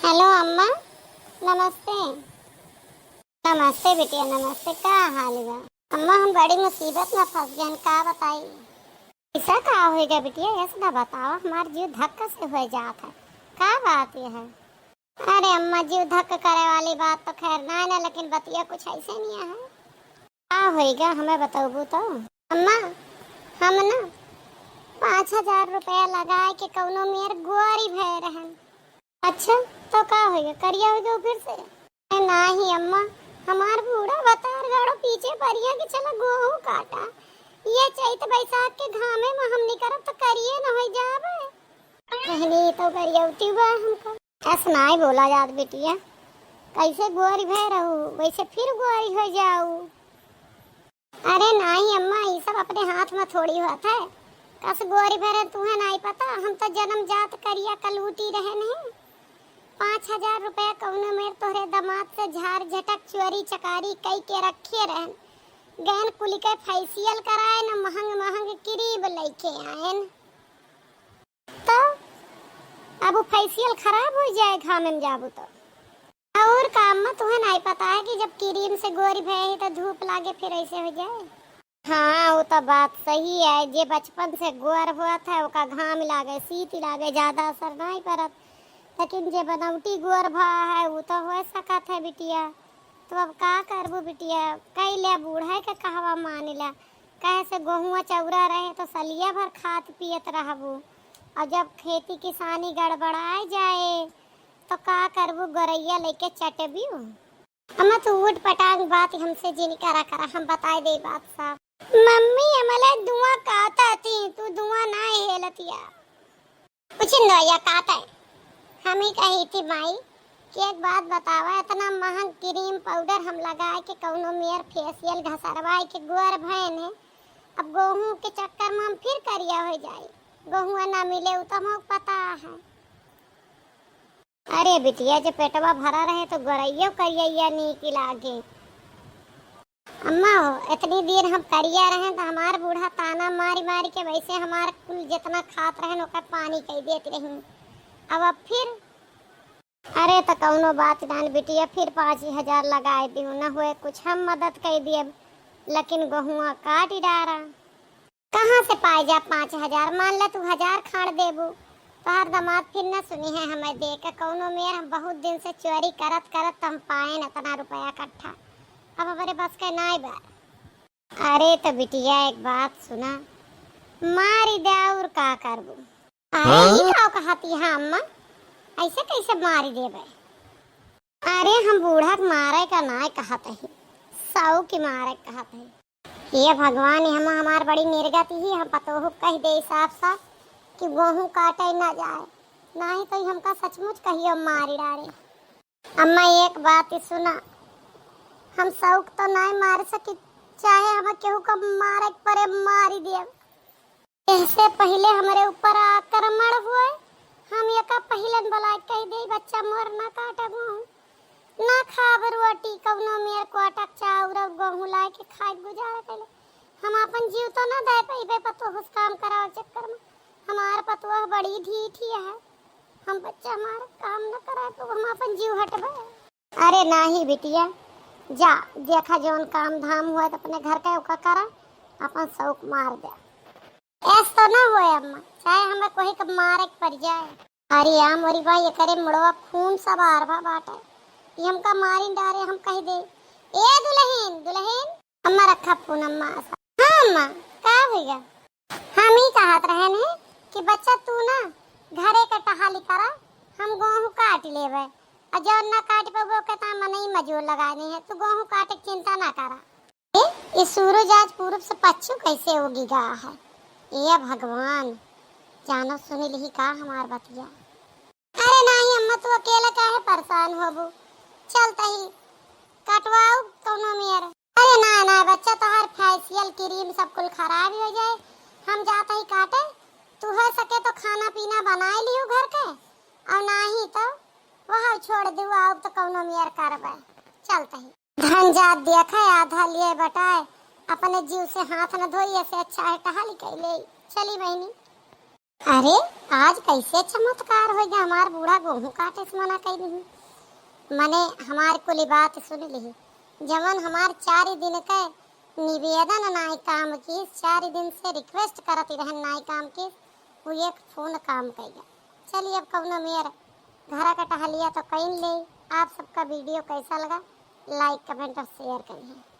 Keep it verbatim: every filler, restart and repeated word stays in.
हेलो अम्मा, नमस्ते। नमस्ते बिटिया, नमस्ते। का हाल बा? अम्मा, हम बड़ी मुसीबत में फंस गए, का बताई? ऐसा का होइगा बिटिया, ऐसा ना बतावा, हमार जीव धक्का से हो जात है। का बात ये है? अरे अम्मा, जीव धक्का करे वाली बात तो खैर ना है ना, लेकिन बतिया कुछ ऐसे नहीं है। का होइगा, हमें बतौबू तो? अम्मा, हम ना पाँच हजार रुपया लगाए के कौनो मेर गोरी भय रहन। अच्छा, तो का होइगा, करिया होइगा फिर से? अरे नाही अम्मा, हमार बूढ़ा बतार गाड़ो पीछे परिया के चला गोहूं काटा। ये चैत बैसाख के घामे में हम निकरब तो करिए न हो जाबे। कहनी तो करियौती बा हमका। ऐस नाई बोला जात बिटिया, कैसे गोरी भय रहू, वैसे फिर गोरी हो जाऊ। अरे नाही अम्मा, ई सब अपने हाथ में थोड़ी होत है। कस गोरी भय रहे तुहे नाई पता, हम तो जन्म जात करिया कलूटी रहे नहीं। पाँच हजार रुपया कौनो मेर तोहरे दामाद से झार झटक चोरी चकारी कई के रखे रहन। गैन कुली के फेशियल कराए न महंग महंग क्रीम लइके आएन। तो अब उ फेशियल खराब हो जाए घामे में जाबू तो। और काम में तुहे नाई पता है कि जब क्रीम से गोरी भय है तो धूप लागे फिर ऐसे हो जाए। हाँ, वो तो बात सही है, जे बचपन से गोर होत है ओका घाम लागे, शीत लागे, ज्यादा असर नाई पड़त, लेकिन जे बनौटी गोर भा है वो तो हो सकत है बिटिया। तो अब का करबू बिटिया, कई ले बूढ़े के कहवा मानिला, कहे से गोहुआ चौरा रहे तो सलिया भर खात पियत रहबू, और जब खेती किसानी गड़बड़ाए जाए तो का करबू, गोरैया लेके चटबू। अम्मा तू ऊट पटांग बात हमसे जिन करा करा, हम बताए दे बात साफ। मम्मी हमले धुआं काता थी, तू धुआं ना हेलतिया। कुछ नया काता है, हम ही कही थी माई कि एक बात बतावा, इतना महंग क्रीम पाउडर हम लगाए के कौनो मेर फेशियल घसरवाए के गोर भयन है, अब गोहूं के चक्कर में हम फिर करिया हो जाए, गोहुआ ना मिले उ तो हमको पता है। अरे बिटिया, जे पेटवा भरा रहे तो गोरैयो करिया नीक लागे। अम्मा हो, इतनी देर हम करिया रहे तो हमार बूढ़ा ताना मारी मारी के वैसे हमार कुल जितना खात रहे ओकर पानी कई देत रही। अब अब फिर अरे, त कौनो बात नान बिटिया, फिर पाँच हजार लगाए दियो, न हुए कुछ हम मदद कई दियब, लेकिन गोहुआ काट डारा। कहाँ से पाए जा पाँच हजार? मान ले तू हजार खाड़ देबू, तोहार दामाद फिर न सुनी है हमें दे के। कौनो मेर हम बहुत दिन से चोरी करत करत त हम पाए न इतना रुपया इकट्ठा, अब हमारे बस के नाई बा। अरे त बिटिया, एक बात सुना, मारी दे और का करबू? अरे, हाँ? ई का कहती है अम्मा? ऐसे कैसे मारी देबे? अरे, हम बूढ़ा के मारे का नाय कहत ही, सौ के मारे कहत ही। हे भगवान, हम हमार बड़ी निर्गति ही, हम पतोहू कह दे साफ साफ कि गोहूं काटे ना जाए, नाही तो ई हमका सचमुच कहियो मारी डारे। अम्मा, एक बात ही सुना, हम सौक तो नाय मार सकी, चाहे हम केहू का मारे के परे, मारी देब। एहसे पहिले हमरे ऊपर आक्रमण हुए, हम एका पहिलन बलाय कह दे, "बच्चा मोर ना काटा गोहूं, ना खाब रोटी, कौनो मेर कोटक चाउर और गोहूं लाय के खाए गुजारा कैले। हम आपन जीव तो ना दे पइबे पतोहुस काम करावे चक्कर में। हमार पतोह बड़ी ढीठी है, हम बच्चा हमार काम न कराए तो हम आपन जीव हटबे।" अरे नाही बिटिया, जा, देखा जौन काम धाम हुआ त अपने घर के ओका करा, अपन सौक मार दे। ऐस तो ना होए अम्मा, चाहे हमें कोई के मारे के पड़ जाए। अरे आ मोरी बाई, एकरे मुड़वा खून सवार भा बाटे, ई हमका मारिन डारे, हम कह दे, "ए दुलहिन, दुलहिन।" अम्मा रखा फोन अम्मा आसा। हाँ अम्मा, का होइगा? हम ही कहत रहन है कि बच्चा तू ना घरे के टहाली करा, हम गोहूं काट लेबे। और जौन ना काट पउबे ओके ता मनई मजूर लगाने है, तू गोहूं काटे के चिंता ना करा। ए, ई सूरज आज पूरब से पच्छिम कैसे उगी गा है? ए भगवान, जानो सुनी लिही का हमार बतिया। अरे नाही अम्मा, तू अकेले काहे परेशान होबू? चल तही कटवाऊ कौनो मेर। अरे ना ना बच्चा, तोहार फेशियल क्रीम सब कुल खराब हो जाए। हम जात ही काटे, तू हो सके तो खाना पीना बनाए लियो घर के, और नाही तो वह छोड़ दू, आउब तो कौनो मेर करबे। चलत ही धन जात देखे आधा लिए बटाए, अपने जीव से हाथ न धोई, ऐसे अच्छा है टहल कैले। चली बहनी। अरे, आज कैसे चमत्कार होइ गया, हमार बूढ़ा गोहूँ काटे से मना कइ दिही। मने हमार कुली बात सुन लिही, जवन हमार चारि दिन के निवेदन नाई काम की, चारि दिन से request करत रहन नाई काम की, वो एक फोन काम कइ गया। चलिए, अब कौनो मेर घरा का टहलिया तो कइन ले। आप सबका video कैसा लगा, like, comment और share करिए।